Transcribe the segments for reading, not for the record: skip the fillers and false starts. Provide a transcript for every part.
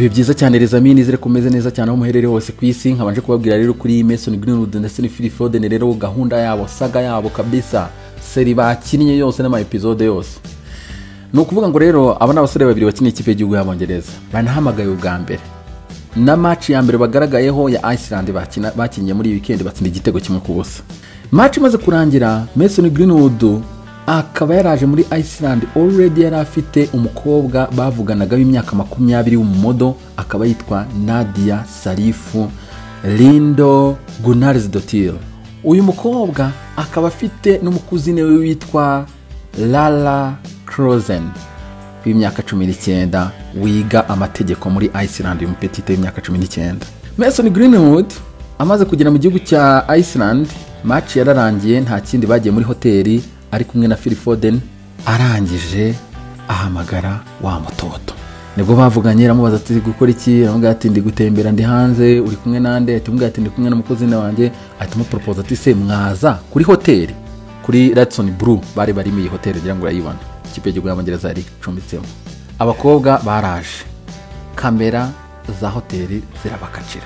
Ibi byiza cyane, les amis, nizere kumeze neza cyane aho muherereye hose ku isi. Nkabanje kubabwira rero kuri Mason Greenwood ndetse na Phil Foden rero, gahunda yabo, saga yabo kabisa, série bakinnye yose n'ama episode yose. Ni ukuvuga ngo rero aba ni abasore babiri bakina ikipe y'igihugu y'Abongereza, banahamagaye ubwa mbere na match ya mbere bagaragayeho ya Iceland bakina, bakinnye muri iyi weekend, batsinda igitego 1-0. Match imaze kurangira, Mason Greenwood akaba yaraje muri Iceland, already yari afite umukobwa bavuganaga w'imyaka 20 w'umu model, akaba yitwa Nadia Sarifu Lindo Gunnarsdottir. Uyu mukobwa akaba afite n'umu cousine we witwa Lara Krozen w'imyaka 19 wiga amategeko muri Iceland. Uyu mupetite w'imyaka 19, Mason Greenwood, amaze kugera mu gihugu cya Iceland, match yararangiye, nta kindi, bagiye muri hoteli ari kumwe na Phil Foden. Arangije ahamagara wa mutoto, nibwo bavuganye, aramubaza ati: "Gukora iki?" Aramubwira ati: "Ndi gutembera, ndi hanze. Uri kumwe nande?" Ahita amubwira ati: "Ndi kumwe n'umu cousine wanjye." Ahita amuporopoza ati: "Se mwaza kuri hoteli?" Kuri Radisson Blu bari barimo, iyi hoteli ugira ngo urayibona, ikipe y'igihugu y'Abongereza yari icumbitsemo. Abakobwa baraje, kamera za hoteli zirabakacira,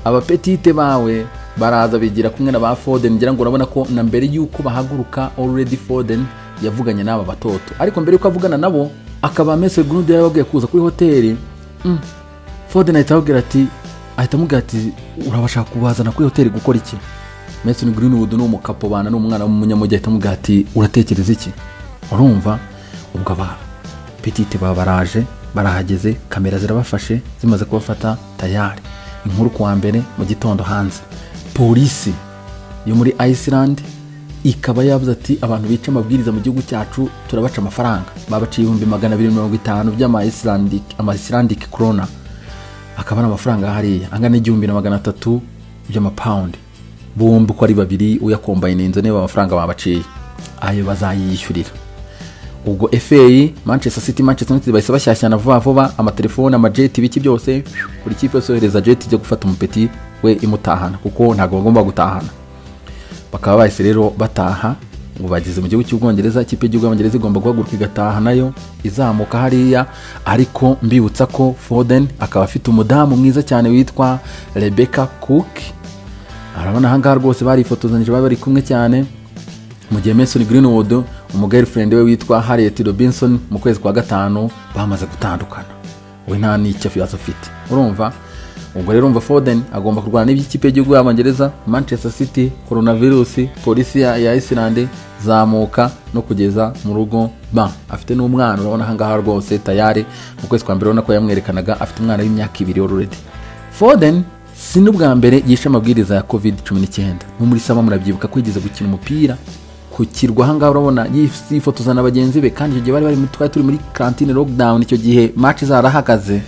abapetite bawe baraza bigira kumwe na ba Foden. Ngira ngo urabona ko na mbere y'uko bahaguruka, already Foden yavuganye n'aba batoto, ariko mbere y'uko avugana nabo akaba Mason Greenwood yarababwiye kuza kuri hoteli. Foden ahita ababwira ati, ahita amubwira ati: "Urabashaka kubazana kuri hoteli gukora iki?" Mason Greenwood ni umukapo bana, ni umwana w'umunyamujyi, ahita amubwira ati: "Uratekereza iki?" Urumva ubwo aba petite baba baraje, barahageze, kamera zirabafashe. Zimaze kubafata, tayari inkuru kuwa mbere mu gitondo hanze. Polisi yo muri Iceland ikaba yavuze ati: "Abantu bica amabwiriza mu gihugu cyacu turabaca amafaranga." Babaciye 250,000 by'ama Icelandic, ama Icelandic krona, akaba ari amafaranga hariya angana n'1300 by'amapawundi bombi uko ari babiri. Uyakombayininze niba amafaranga babaciye, ayo bazayiyishyurira. Ubwo FA, Manchester City, Manchester United bahise bashyashyana vuba vuba, amatelefone, amajeti, ibiki byose, buri kipe yose yohereza jet ijya gufata umupeti we imutahana, kuko ntabwo bagomba gutahana. Bakaba bahise rero bataha ngo bageze mu gihugu cy'Ubwongereza. Ikipe y'igihugu y'Abongereza igomba guhaguruka igataha nayo izamuka hariya. Ariko mbibutsa ko Foden akaba afite umudamu mwiza cyane witwa Rebecca Cook. Arabona ahangaha rwose barifotozanyije, bari bari kumwe cyane, mu gihe Mason Greenwood umu girlfriend we witwa Harriet Robinson mu kwezi kwa gatanu bamaze gutandukana, we nta n'icyo afite. Urumva ubwo rero, urumva Foden agomba kurwana n'iby'ikipe y'igihugu y'Abongereza, Manchester City, coronavirus, polisi ya Iceland, zamuka no kugeza mu rugo. Ba afite n'umwana, urabona ahangaha rwose tayari mu kwezi kwa mbere urabona ko yamwerekanaga afite umwana w'imyaka 2 already. Foden si n'ubwa mbere yishe amabwiriza ya COVID-19. No muri summer murabyibuka ko yigeze gukina umupira ku kirwa. Ahangaha urabona yifotoza na bagenzi be, kandi icyo gihe bari bari twari turi muri quarantine, lockdown, icyo gihe match zarahagaze.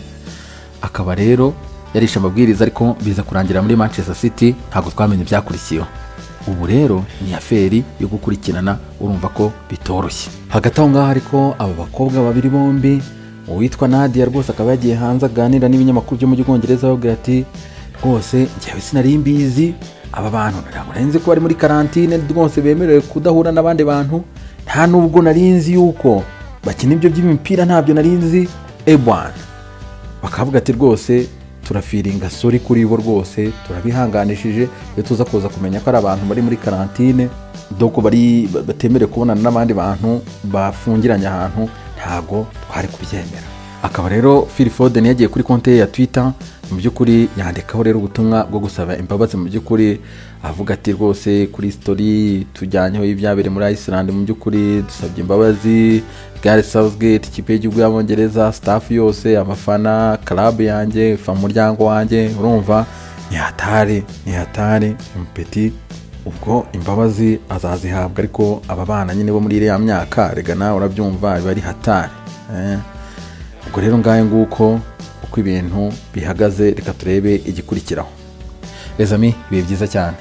Akaba rero yarishe amabwiriza, ariko biza kurangira muri Manchester City ntabwo twamenye ibyakurikiyeho. Ubu rero ni affaire yo gukurikirana, urumva ko bitoroshye. Hagati aho ngaho ariko abo bakobwa babiri bombi, uwitwa Nadia rwose akaba yagiye hanze aganira n'ibinyamakuru byo mu Bwongereza, ababwira ati: "Rwose njyewe sinari mbizi, aba bantu ntabwo nari nzi ko bari muri quarantine rwose, bemerewe kudahura n'abandi bantu. Nta nubwo nari nzi yuko bakina ibyo by'imipira, ntabyo nari nzi ebwana." Bakavuga ati: "Rwose turafiringa sorry kuri bo, rwose turabihanganishije. Iyo tuza kuza kumenya ko ari abantu bari muri quarantine, doko bari batemerewe kubonana n'abandi bantu, bafungiranye ahantu, ntabwo twari kubyemera." Akaba rero Phil Foden yagiye kuri konti ye ya Twitter, mu by'ukuri yandikaho rero ubutumwa bwo gusaba imbabazi, mu by'ukuri avuga ati: "Rwose kuri story tujyanyeho y'ibyabereye muri Iceland, mu by'ukuri dusabye imbabazi Gareth Southgate, ikipe y'igihugu y'Abongereza, staff yose, abafana, club yanjye, umuryango wanjye." Urumva ni hatari, ni hatari. Umupeti ubwo imbabazi azazihabwa, ariko aba bana nyine bo muri iriya myaka rega nawe urabyumva biba ari hatari. Ubwo rero ngahe nguko uko ibintu bihagaze, reka turebe igikurikiraho. Les amis, ibihe byiza cyane.